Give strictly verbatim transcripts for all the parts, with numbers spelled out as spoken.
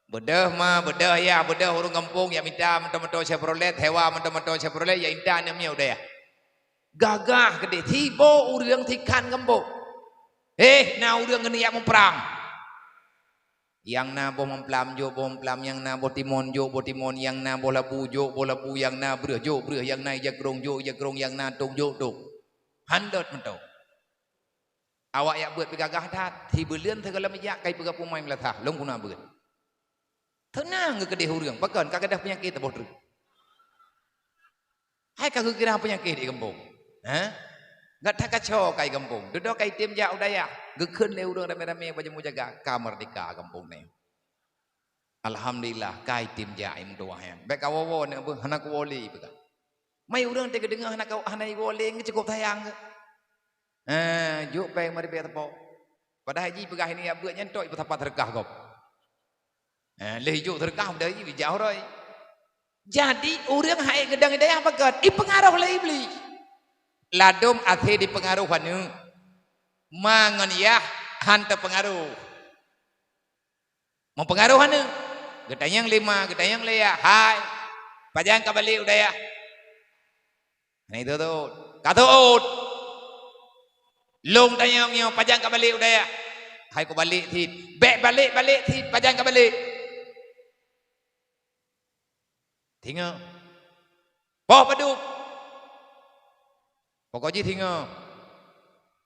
Beudôh ma, beudôh yah, beudôh ureuëng gampông jak mita moto-moto Chevrolet, sewa moto-moto Chevrolet, jak intat aneuk miet u dayah. Gagah keudeh, siboh ureuëng sikhan gampông. Eh, na ureuëng keuneuk jak muprang. Nyang na boh mamplam, jok boh mamplam, nyang na boh timon, jok boh timon, nyang na boh labu, jok boh labu, nyang na breueh, jok breueh, nyang na ija krông, jok ija krông, nyang na tông, jok tông. Handot mantong. Awak jak beuet pih gagah that, sibuleuen sigohlom jak ka jipeugah pumoe meulasah, lôn guna beuet. Teunang geuh keudeh ureuëng, pakon ka gadôh peunyakét saboh treuk. Hai ka geukira peunyakét di gampông. Ha? Gata kaco ka di gampông. Dudoe ka item jak u dayah. Geukheun lé ureuëng ramé-ramé bak jamur jaga. Ka meurdeka gampông nyoe. Alhamdulillah, ka item jak i meutuwah nyan. Bék kawoe-woe neuk beuh, hana kuwoe lé peugah. Mai ureuëng teuka deungoe hana ka, hana iwoe lé, cukôp sayang geuh. Eh, jok péng meuribée teupok. Padahai jipeugah ini jak beuet nyan tok ipeusapat seudeukah gob. Eh, lheueh ijok seudeukah, padahai ijak uroe. Jadi, ureuëng hai geudong hidayah pakon? Ipeungaroh lé Iblih. Ladôm asé dipeungaroh aneuk. Ma ngon yah han teupeungaroh. Meupeungaroh aneuk. Geutanyong lé ma, geutanyong lé yah, "Hai, pajan ka balek u dayah?" Hana jiteuôt. "Ka teuôt." Lôn tanyong nyoe, "Pajan ka balek u dayah?" "Hai kubalek cit." "Bék balek-balek cit, pajan ka balek?" "Singoh." "Poh padub?" "Pokok jih singoh."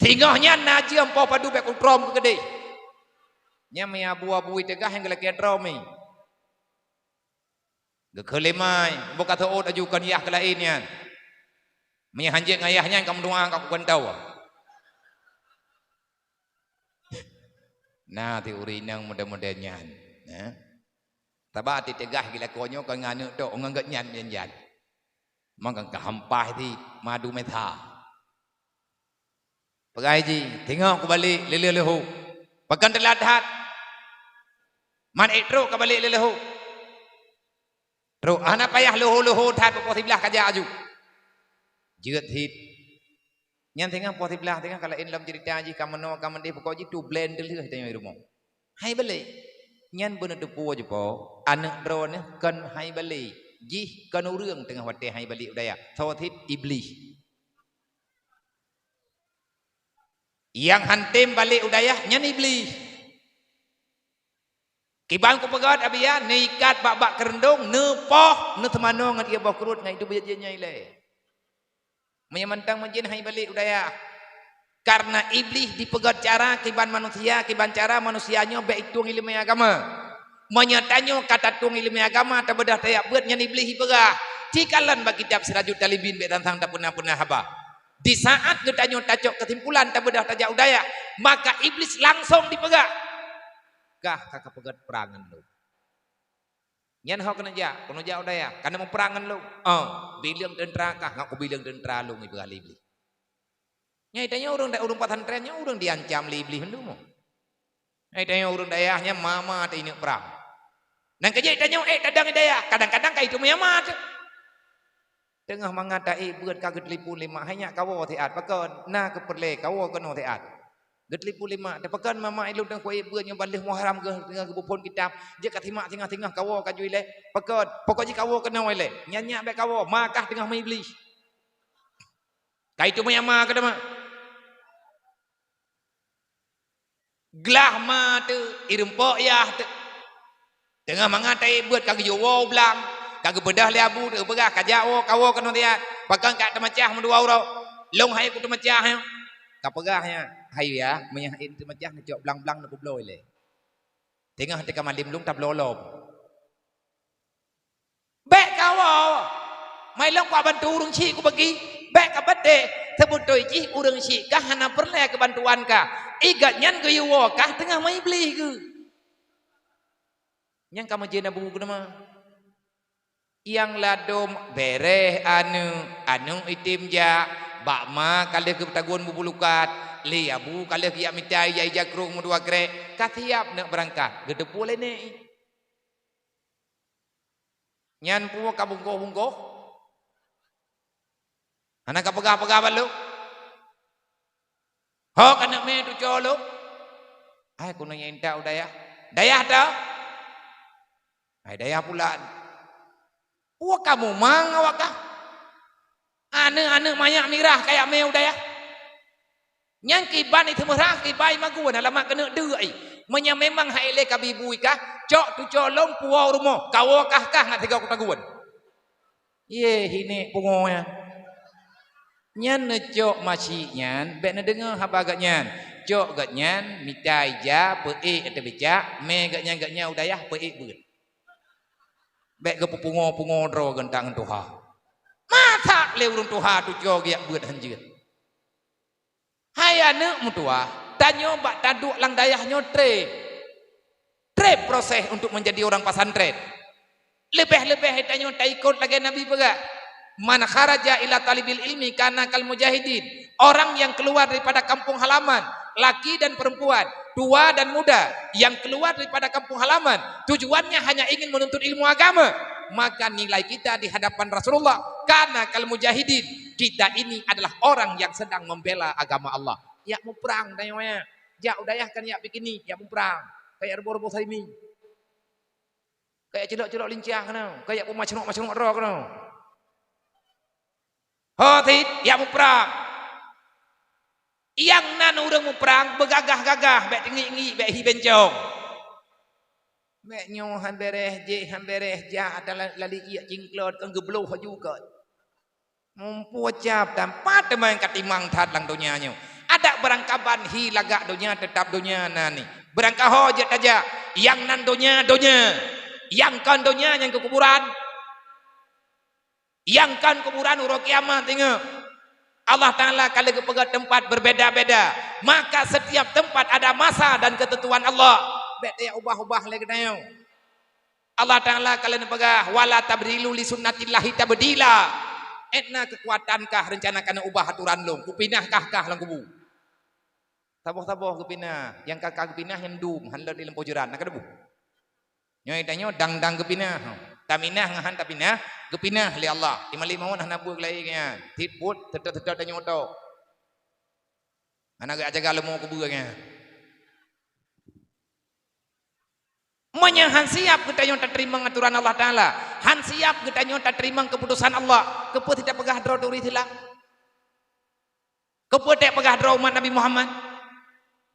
"Singoh nyan na jeuem poh padub bék kutrom keu keudeh." Nyan meunyo abu-abu iteugah nyang geulakée trom nyan. Geukheun lé ma, "Boh ka teuôt aju kon yah keu laén nyan. Meunyo han jeuet ngon yah nyan ka meudoá ka kugantoe." Na teuri inong model-model nyan, eh. Sabab teuteugah geuh lakoe nyoe kon ngon aneuk tok, ngon gobnyan meujan-jan. Mangka ka hampah di madu mesa. Peugah jih, "Singoh kubalek lé leuho." Pakon teulat that. Man ék trok ka balek lé leuho. Trok, hana payah leuho-leuho that, poh siblaih ka jak aju. Jeuet cit. Nyan singoh poh siblaih, singoh ka laén lom ceurita jih, ka meunoe, ka meudeh, pokok jih tublen teulheueh tanyoe i rumoh. Hai balek. Nyan beuneuh teupeue jipo, aneuk droeneuh kon hai balek. Jih kon ureuëng teungoh watée hai balek u dayah. Soe cit? Iblih. Nyang han tem balek u dayah nyan Iblih. Kiban kupeugét, Abiya, neuikat bak-bak keureundong, neupoh, neuseumanoe ngon ié boh kruet, ngon itu beujeuet nyan ilée. Meunyoe mantong meujeuet hai balek u dayah. Kareuna Iblih dipeugét cara kiban manusia, kiban cara manusia nyoe bék itueng ileumé agama. Meunyoe tanyoe ka tatueng ileumé agama, tabeudoh tajak beuet, nyan Iblih ipeugah. Ci kalon bak kitab Sirajut Talibin bék sang-sang tapeuna-peuna haba. Di saat geutanyoe tacok keusimpulan tabeudoh tajak u dayah, maka Iblih langsong dipeugah, "Kah ka kapeugét prang ngon lôn." Nyan ho keuneuk jak, keuneuk jak u dayah, ka na meuprang ngon lôn. Oh, bileueng teuntra kah, ngon kubileueng teuntra lôn, ipeugah lé Iblih. Nyan tanyoe ureuëng, ureuëng pesantren nyoe ureuëng diancam lé Iblih mandum. Nyan tanyoe ureuëng dayah nyan ma-ma teuh ineuk prang. Nyan keuh jeuet tanyoe ék tadong i dayah, kadang-kadang ka iteumé ma teuh. Teungoh mangat taék beuet ka geuteulipon lé mak, "Hai nyak kawoe siat, pakon na keu peureulée kawoe keunoe siat." Geuteulipon lé mak, "Pakon ma, mak, ilôn teungoh kuék beuet nyoe ban lheueh Muharram geuh teungoh geupeuphon kitab, jeuet kasimak singoh-singoh kawoe ka ju ilée. Pakon, pokok jih kawoe keunoe ilée. Nyan nyak bék kawoe, ma kah teungoh meuiblih." Ka iteumé ma keu teuma. Glah ma teuh, ireumpok yah teuh. Teungoh mangat taék beuet ka geuyue woe u blang, ka geubeudôh lé abu teuh, peugah, "Ka jak woe, kawoe keunoe siat. Pakon ka teumacah meudua uroe? Lôn hai kuteumacah nyoe." Ka peugah nyan, "Hai yah, meunyoe hai teumacah neucok blang-blang neupeubloe ilée. Teungoh teuka malem lôn tabloe lom." Bék kawoe. Mai lôn kubantu ureuëng syiek kubagi. Bék kapatéh. Seubeutôi jih ureuëng syiek kah hana peureulée keu bantuan kah. Igat nyan geuyue woe kah teungoh meuiblih geuh. Nyang ka meujeuet abu keuneuma. Nyang ladôm bereh aneuk, aneuk item jak, bak ma ka lheueh geutaguen bubulukat, lé abu ka lheueh geujak mita ija-ija krông meudua krek, ka siap neuk beurangkat, geuteupeue lé nék. Nyan peue ka bungkôh-bungkôh? Hana ka peugah-peugah bak lôn? Ho ka neuk mé tuco lôn? Hai keuneuk intat u dayah. Dayah teuh? Hai dayah pulan, peue kamoe mang awak kah? Aneuk-aneuk manyak mirah kajak mé u dayah. Nyan kiban iteumeuhah kiban imagun alamat keuneuk deuk i. Meunyoe memang hai lé kabi bui kah, cok tuco lôn puwoe rumoh, kawoe kah-kah ngat sigoe kutagun. Yeh, hinek pungo nyan. Nyan neucok masyik nyan, bék neudeungoe haba geuhnyan. Cok geuhnyan mita ija, peuék ateueh bicak, mé geuhnyan-geuhnyan u dayah peuék beuet. Bék geupeupungo-pungo droe geuntak ngon tuha. Masak lé ureuëng tuha tuco geujak beuet hanjeuet. Hai aneuk meutuwah, tanyoe bak taduek lam dayah nyoe treb. Treb proses untuk menjadi orang pesantren. Leubeh-leubeh tanyoe taikot lagée Nabi peugah, "Man kharaja ila talibil ilmi kana kal mujahidin." Orang yang keluar daripada kampung halaman, laki dan perempuan, tua dan muda, yang keluar daripada kampung halaman, tujuannya hanya ingin menuntut ilmu agama, maka nilai kita di hadapan Rasulullah kana kal mujahidin. Kita ini adalah orang yang sedang membela agama Allah. Jak muprang tanyoe nyan. Jak u dayah kan jak piknik, jak muprang. Kajak ruboh-ruboh salimi. Kajak cilok-cilok lincah keunoe, kajak peumasyrok-masyrok droe keunoe. Ho cit, jak muprang. Nyang nan ureuëng muprang beugagah-gagah, bék teungiek-ngiek, bék hi bencong. Bék nyoe han béréh, jéh han béréh, jak ata la-, lali iek jingklot, kon geubloh laju kot. Muphom cap dan pat teuma ka timang that lam donya nyoe. Adak beurangkaban hi lagak donya, teutap donya na ni. Beurangkaho jeuet tajak, nyang nan donya, donya. Nyang kon donya nyan keu kuburan. Nyang kon kuburan uroe kiamat, ingat. Allah Taala ka lheueh geupeugah teumpat berbeda-beda. Maka setiap tempat ada masa dan ketentuan Allah. Bék tajak ubah-ubah lé geutanyoe. Allah Taala ka lheueh neupeugah, "Wala tabdilu li sunnatillahi tabdila." Ét na keukuatan kah reuncana keuneuk ubah aturan lôn, kupinah kah-kah lam kubu. Saboh-saboh geupinah, nyang ka-ka geupinah nyan dum, han lom di lampôh jeurat, na ka dum. Nyoe tanyoe dang-dang geupinah. Taminah ngon han tapinah, geupinah lé Allah. Di malam maut hana buet laén nyan. Tiep buet, teutap-teutap tanyoe tok. Hana geujaga leumo kubu nyan. Meunyoe han siap geutanyoe tateurimong atoran Allah Taala, han siap geutanyoe tateurimong keuputosan Allah, keupeue tapeugah droe turi silang? Keupeue tapeugah droe umat Nabi Muhammad?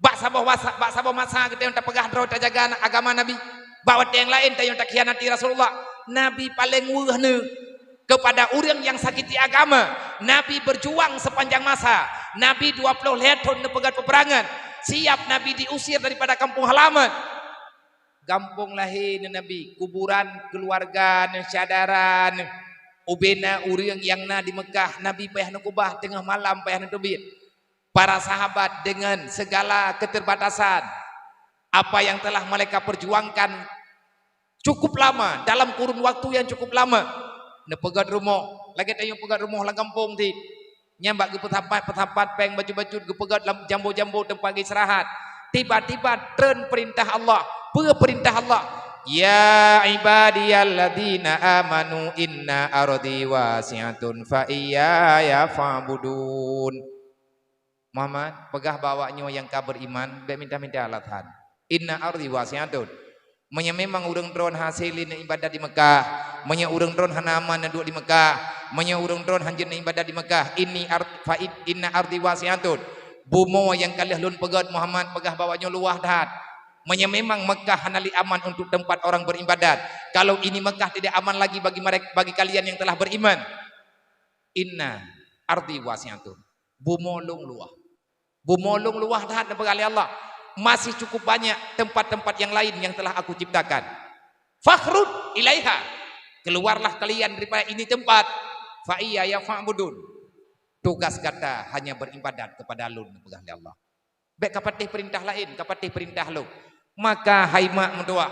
Bak saboh wasa-, bak saboh masa geutanyoe tapeugah droe tajaga agama Nabi, bak watée nyang laén tanyoe takhianati Rasulullah. Nabi paleng weueh neuh keupada ureuëng nyang sakiti agama. Nabi beujuang seupanjang masa. Nabi dua ploh lhée thon neupeugét peupeurangan. Siap Nabi diusir daripada kampung halaman. Gampông lahé neuh Nabi, kuburan keuluwarga neuh, syedara neuh, ubena ureuëng nyang na di Meukah, Nabi payah neukeubah, teungoh malam payah neuteubiet. Para sahabat dengan segala keterbatasan, apa yang telah mereka perjuangkan cukup lama, dalam kurun waktu yang cukup lama, neupeugét rumoh, lagée tanyoe peugét rumoh lam gampông cit. Nyan bak geupeusapat-peusapat péng bacut-bacut, geupeugét lam jambo-jambo teumpat geuistirahat. Tiba-tiba treun peurintah Allah. Peue peurintah Allah? "Ya ibadiyalladzina amanu inna ardi wasi'atun fa iyaya fa'budun." Muhammad, peugah bak awak nyoe nyang ka beuriman, bék minta-minta alasan. "Inna ardi wasi'atun." Meunyoe memang ureuëng droen hase lé neuibadat di Meukah, meunyoe ureuëng droen hana aman neuduek di Meukah, meunyoe ureuëng droen hanjeuet neuibadat di Meukah, inni ar-, fa in-, inna ardi wasi'atun. Bumoe nyang ka lheueh lôn peugét Muhammad peugah bak awak nyoe luwah that. Meunyoe memang Meukah hana lé aman untuk tempat orang beribadat, kalau ini Meukah tidak aman lagi bagi merek-, bagi kalian yang telah beriman, inna ardi wasi'atun. Bumoe lôn luwah. Bumoe lôn luwah that neupeugah lé Allah. Masih cukup banyak tempat-tempat yang lain yang telah Aku ciptakan. Fakhruj ilaiha. Keluarlah kalian daripada ini tempat. Fa iyaya fa'budun. Tugas gata hanya beribadat kepada Lôn, neupeugah lé Allah. Bék kapatéh peurintah laén, kapatéh peurintah Lôn. Maka hai mak meutuwah,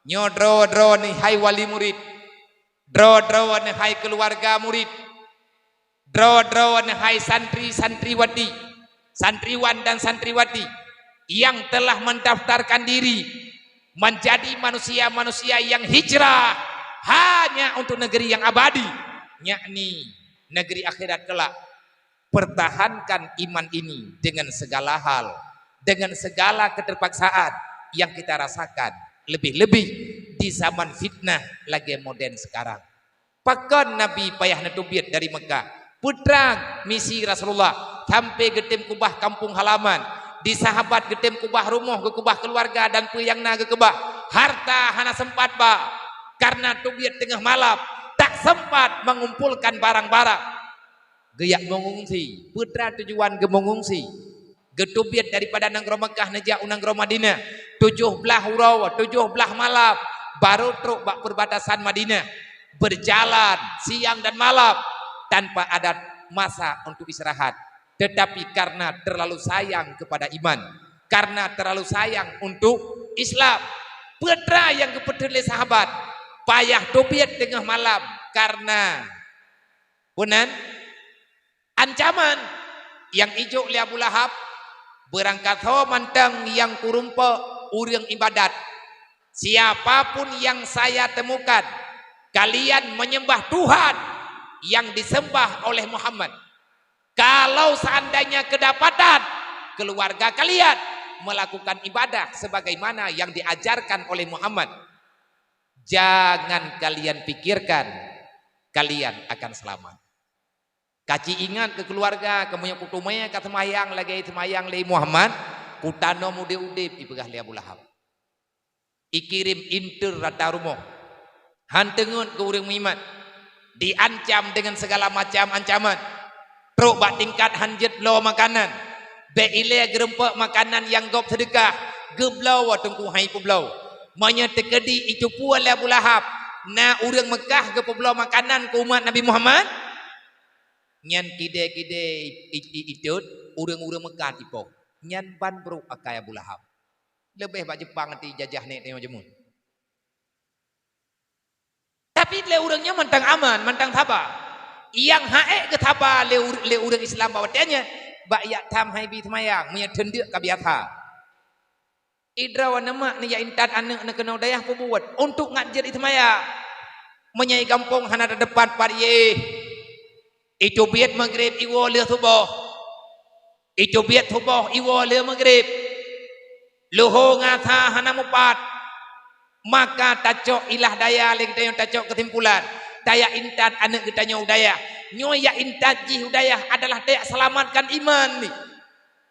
nyoe droe-droe neuh hai wali murid, droe-droe neuh hai keuluwarga murid, droe-droe neuh hai santri-santriwati, santriwan dan santriwati yang telah mendaftarkan diri menjadi manusia-manusia yang hijrah hanya untuk negeri yang abadi, yakni negeri akhirat kelak. Pertahankan iman ini dengan segala hal, dengan segala keterpaksaan yang kita rasakan. Lebih-lebih di zaman fitnah lagée moden sekarang. Pakon Nabi payah neuteubiet dari Meukah? Peue treuk misi Rasulullah sampai geutem keubah kampung halaman, di sahabat geutem keubah rumoh, geukeubah keuluwarga dan peue nyang na geukeubah. Harta hana sempat ba, karena teubiet teungoh malam, tak sempat mengumpulkan barang-barang. Geujak meungungsi. Peue treuk tujuan geumeungungsi? Geuteubiet daripada nanggroe Meukah neujak u nanggroe Madinah. Tujoh blaih uroe, tujoh blaih malam, baru trok bak perbatasan Madinah. Berjalan siang dan malam tanpa ada masa untuk istirahat. Tetapi karena terlalu sayang kepada iman, karena terlalu sayang untuk Islam, peue treuk nyang geupeutheun lé sahabat, payah teubiet teungoh malam karena Peue nan? Ancaman nyang ijok lé Abu Lahab, beurangkasoe mantong nyang kurumpok ureuëng ibadat. Siapa pun yang saya temukan, kalian menyembah Tuhan yang disembah oleh Muhammad. Kalau seandainya kedapatan keluarga kalian melakukan ibadah sebagaimana yang diajarkan oleh Muhammad, jangan kalian pikirkan kalian akan selamat. Kaci ingat keu keuluwarga, keu meunyoe kuteumé ka seumayang lagée seumayang lé Muhammad, kutanom udeb-udeb, ipeugah lé Abu Lahab. Ikirém inter rata rumoh. Han teungeut keu ureuëng meuiman. Diancam dengan segala macam ancaman. Trok bak tingkat han jeuet bloe makanan. Bék ilée geurumpok makanan nyang gob seudeukah, geubloe teungku hai peubloe. Meunyoe teukeudi icupu lé Abu Lahab, na ureuëng Meukah geupeubloe makanan keu umat Nabi Muhammad, nyan kidée-kidée i-, i-, itot ureuëng-ureuëng Meukah tipoh. Nyan ban brok akai Abu Lahab. Leubeh bak Jepang ti jajah nek teuh jameun. Tapi lé ureuëng nyan mantang aman, mantang saba. Nyang ha'ék geusaba lé ur-, lé ureuëng Islam bak watée nyan, bak yak tham hai bi seumayang, meunyoe teundeuk ka biasa. Idroe neumak neuyak intat aneuëk neukeunoe dayah peubuet untuk ngat jeuet iseumayang. Meunyoe i gampông hana teudepat pat yeh. Iteubiet maghrib iwoe lheueh suboh. Iteubiet suboh iwoe lheueh maghrib. Luho ngon asa hana mupat. Maka tacok ilah daya lé geutanyoe tacok keusimpulan. Tayak intat aneuëk geutanyoe u dayah. Nyoe yak intat jih u dayah adalah tayak selamatkan iman ni.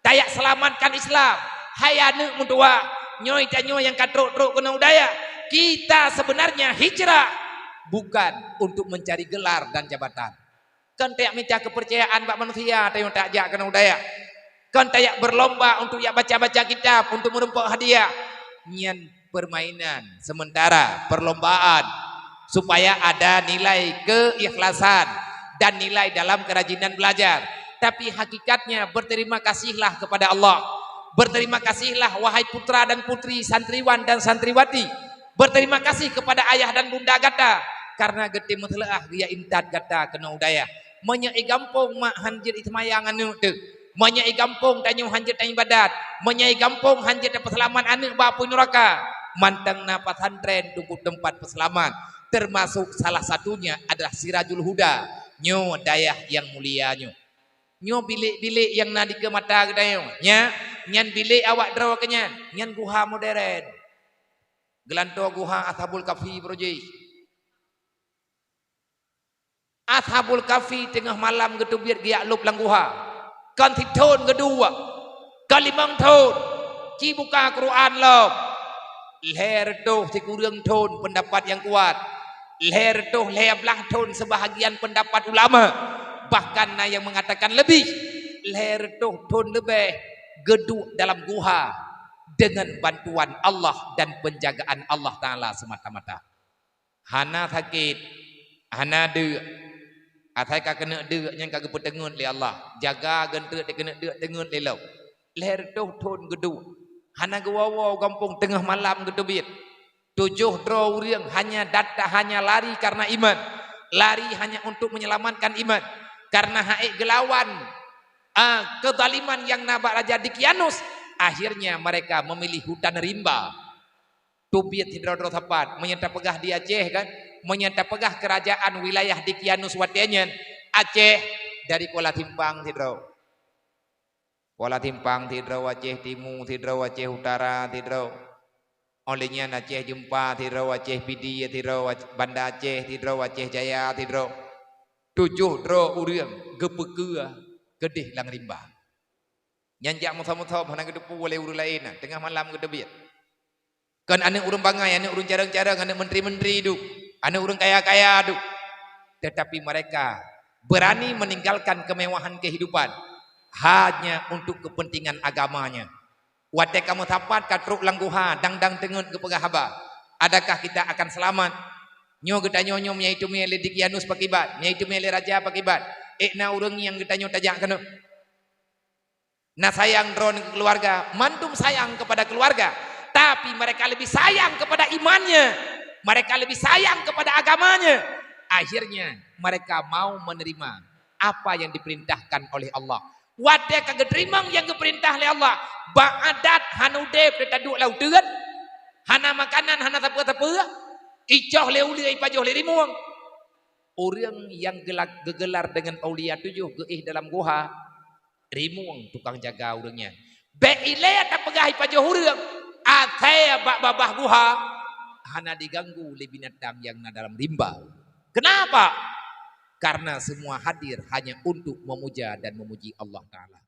Tayak selamatkan Islam. Hai aneuëk meutuwah, nyoe tanyoe nyang ka trok-trok keunoe u dayah. Kita sebenarnya hijrah bukan untuk mencari gelar dan jabatan. Kon tayak mita keupeurcayaan bak manusia tanyoe tajak keunoe u dayah. Kon tayak berlomba untuk yak baca-baca kitab, untuk meurumpok hadiah. Nyan permainan sementara, perlombaan, supaya ada nilai keikhlasan dan nilai dalam kerajinan belajar. Tapi hakikatnya, berterima kasihlah kepada Allah. Berterima kasihlah, wahai putra dan putri, santriwan dan santriwati. Berterima kasih kepada ayah dan bunda gata karena geutem meuseuleuah geuyak intat gata keunoe u dayah. Meunyoe i gampông mak han jeuet iseumayang aneuëk teuh, meunyoe i gampông tanyoe han jeuet taibadat, meunyoe i gampông han jeuet tapeuseulamat aneuëk bak apui nuraka, mantong na pesantren teungku teumpat peuseulamat, termasuk salah satunya adalah Sirajul Huda. Nyoe dayah nyang mulia nyoe. Nyoe bilék-bilék nyang na dikeue mata geutanyoe, nya, nyan bilék awak droe keu nyan, nyan guha moderen. Geulantoe guha Ashabul Kahfi beuroji. Ashabul Kahfi teungoh malam geuteubiet geuyak lôb lam guha. Kon sithon geuduek, kon limong thon, ci buka Quran lom. Lhée reutôh sikureueng thon peundapat nyang kuat. Lhée reutôh lhée blaih thon seubahagian peundapat ulama. Bahkan na nyang meungatakan leubeh. Lhée reutôh thon leubeh geuduek dalam guha dengan bantuan Allah dan penjagaan Allah Taala semata-mata. Hana sakét, hana deuk. Asai ka keuneuk deuk nyan ka geupeuteungeut lé Allah. Jaga geunteuk dikeuneuk deuk teungeut lé lom. Lhée reutôh thon geuduek. Hana geuwoe-woe u gampông teungoh malam geuteubiet. Tujoh droe ureuëng hanya data, hanya lari karena iman. Lari hanya untuk menyelamatkan iman. Karena ha'ék geulawan, ah, kezaliman nyang na bak Raja Dikianus, akhirnya mereka memilih hutan rimba. Teubiet sidroe-droe sapat, meunyoe tapeugah di Aceh kan, meunyoe tapeugah kerajaan wilayah Dikianus watée nyan, Aceh dari Kuala Simpang sidroe. Kuala Simpang sidroe, Aceh Timu sidroe, Aceh Utara sidroe. Oleh nyan Aceh Jeumpa sidroe, Aceh Pidie sidroe, Ac-, Banda Aceh sidroe, Aceh Jaya sidroe. Tujoh droe ureuëng geupeukeue keudeh lam rimba. Nyan jak meuso-meuso hana geuteupeue lé ureuëng laén, teungoh malam geuteubiet. Kon aneuëk ureuëng bangai, aneuëk ureuëng carông-carông, aneuëk menteri-menteri duek, aneuëk ureuëng kaya-kaya duek. Tetapi mereka berani meninggalkan kemewahan kehidupan hanya untuk kepentingan agamanya. Watée kamoe sapat ka trok lam guha, dang-dang teungeut geupeugah haba, "Adakah kita akan selamat?" Nyoe geutanyoe nyoe meunyo teumé lé Dikyanus pakiban, meunyo teumé lé raja pakiban. Ék na ureuëng nyang geutanyoe tajak keunoe. Na sayang droe ngon keluarga, mandum sayang kepada keluarga, tapi mereka lebih sayang kepada imannya, mereka lebih sayang kepada agamanya. Akhirnya mereka mau menerima apa yang diperintahkan oleh Allah. Watée ka geuteurimong nyang geupeurintah lé Allah, bak adat hana udeb teuh taduek lam uteuen, hana makanan, hana sapeue-sapeue, icoh lé uleue, ipajoh lé rimueng. Ureuëng nyang geula-, geugelar deungon aulia tujoh geuéh dalam guha, rimueng tukang jaga ureuëng nyan. Bék ilée tapeugah ipajoh ureuëng, asai bak babah guha hana diganggu lé binatang nyang na dalam rimba. Kenapa? Karena semua hadir hanya untuk memuja dan memuji Allah Taala.